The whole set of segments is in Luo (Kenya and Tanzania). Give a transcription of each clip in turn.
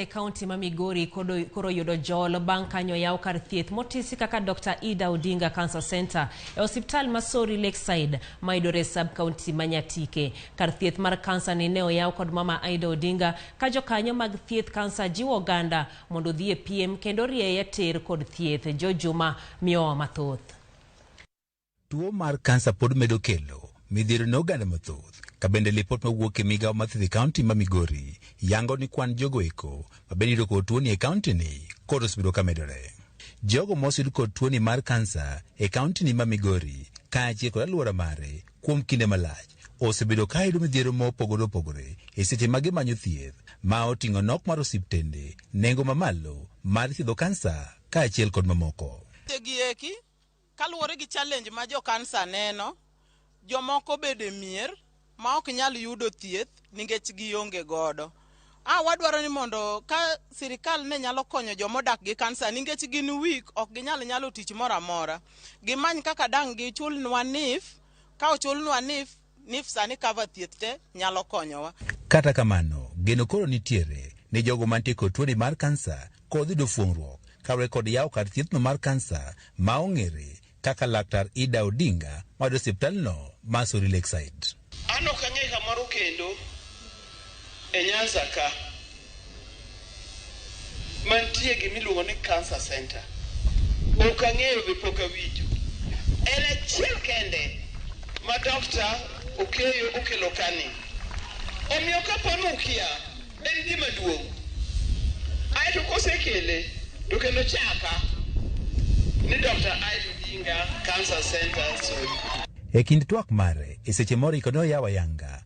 E kaunti ma Migori koro yudo jol bang' kanyo yaw kar thieth motisi kaka Dr. Ida Odinga Cancer Center e osiptal ma Sori Lakeside mayudore e sub county ma Nyatike. Kar thieth mar kansa ni ne oyaw kod Mama Ida Odinga ka jokanyo mag thieth kansa jiwo oganda mondo odhi e piem kendo rieye tir kod thieth. Jo Juma miyowa mathoth. Tuo mar kansa pod medo kelo midhiero ne oganda mathoth, ka bende lipot mawuok e migawo mar thieth e kaunti ma Migori yango ni kwan jogo eko ma bende iyudo kod tuoni e kaunti ni koro osebedo ka medore. Jogo moseyud kod tuoni mar kansa e kaunti ni ma Migori kaachiel kod alwora mare kuom kinde malach osebedo ka yudo midhiero mopogore opogore e seche ma gimanyo thieth ma oting'o nok mar osiptende, nengo mamalo mar thiedho kansa kaachiel kod mamoko. Gieki kaluwore gi challenge ma jo kansa neno, jomoko bedo e mier ma ok nyal yudo thieth nikech gionge godo. Wadwaro ni mondo ka sirikal ne nyalo konyo jomodak gi kansa nikech gin weak, ok ginyal nyalo tich moro amora. Gimany kaka dang' gichulnwa NHIF, ka ochulnwa NHIF, NHIF sani cover thieth te nyalo konyowa. Kata kamano, geno koro nitiere ni jogo mantie kod tuoni mar kansa kod yudo fuong'ruok kaluwore kod yawo kar thiethno mar kansa ma ong'ere kaka Laktar Ida Odinga mar osiptalno ma Sori Lakeside. An ok ang'e kamoro kendo e Nyanza ka mantie gimiluongo ni cancer center. Ok ang'eyo be pok awinjo. En achiel kende ma Dr. Okeyo okelo kani. Omiyo kapo ni ukia, en gima duong'. Aeto kosekele to kendo chaka ni Dr. Ida Odinga Cancer Center Sori. E kind twak mare e seche moriko ne oyawo ayanga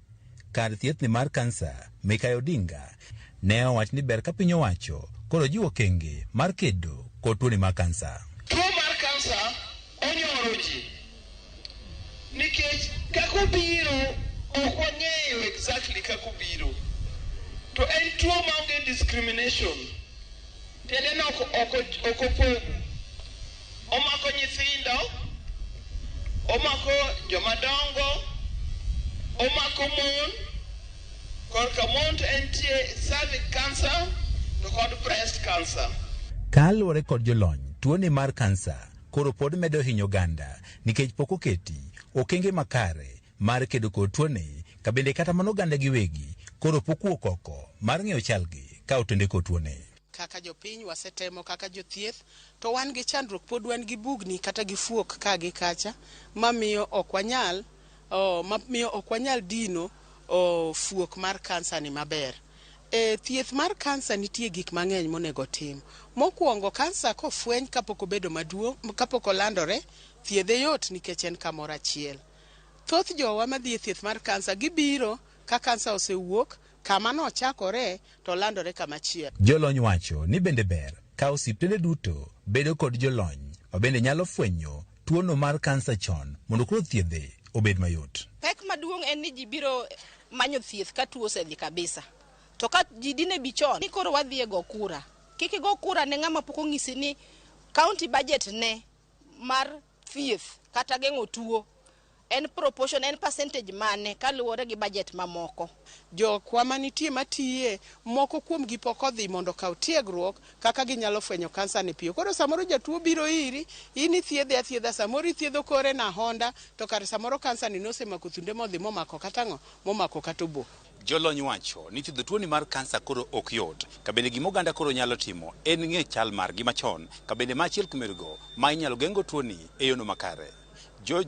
kar thiethni mar kansa, Mikai Odinga ne owacho ni ber ka piny owacho koro jiwo okenge mar kedo kod tuoni mar kansa. Tuo mar kansa onyoro ji nikech kaka obiro ok wang'eyo exactly kaka obiro, to en tuo maonge discrimination, tiende ni ok opogo. Omako nyithindo, omako joma dongo, omako mon. Korka mon to entie cervix cancer to kod breast cancer. Kaluwore kod jolony, tuoni mar kansa koro pod medo hinyo oganda nikech pok oketi okenge makare mar kedo kod tuoni, ka bende kata mana oganda giwegi koro pok wuok oko mar ng'eyo chalgi ka otende kod tuoni. Kaka jopiny wasetemo, kaka jothieth to wan gi chandruok, pod wan gi bugni kata gi fuok ka gi kacha mamiyo ok wanyal mamiyo ok wanyal dino fuok mar kansa ni maber. E thieth mar kansa nitie gik mang'eny monego tim. Mokwongo, kansa kofweny kapok obedo maduong', kapok olandore, thiedhe yot nikech en kamoro achiel. Thoth jowa madhi e thieth mar kansa gibiro ka kansa osewuok kama nochakore to landore kama chielo. Jolony wacho ni bende ber ka osiptende duto bedo kod jolony ma bende nyalo fwenyo tuono mar kansa chon mondo koro thiedhe obed mayot. Pek maduong' en ni ji biro manyo thieth ka tuo osedhi kabisa. To ka ji dine bi chon, ni koro wadhi e go kura. Kik igo kura ne ng'ama pok onyisi ni county budget ne mar thieth kata geng'o tuo en proportion, en percentage mane kaluwore gi budget mamoko. Jokwa manitie matiye moko kuomgi pok odhi mondo okaw tiegruok kaka ginyalo fwenyo kansa ni piyo. Koro samoro jatuo biro iri, in ithiedhe athiedha, samoro ithiedho kore na Honda, to kar samoro kansa ni nosemako thunde modhi momako kata ang'o, momako kata obo. Jolony wacho ni thiedho tuoni mar kansa koro ok yot, ka bende gima oganda koro nyalo timo en ng'e chal margi machon, ka bende ma achiel kuom yorego ma inyalo geng'o tuoni e yono makare. George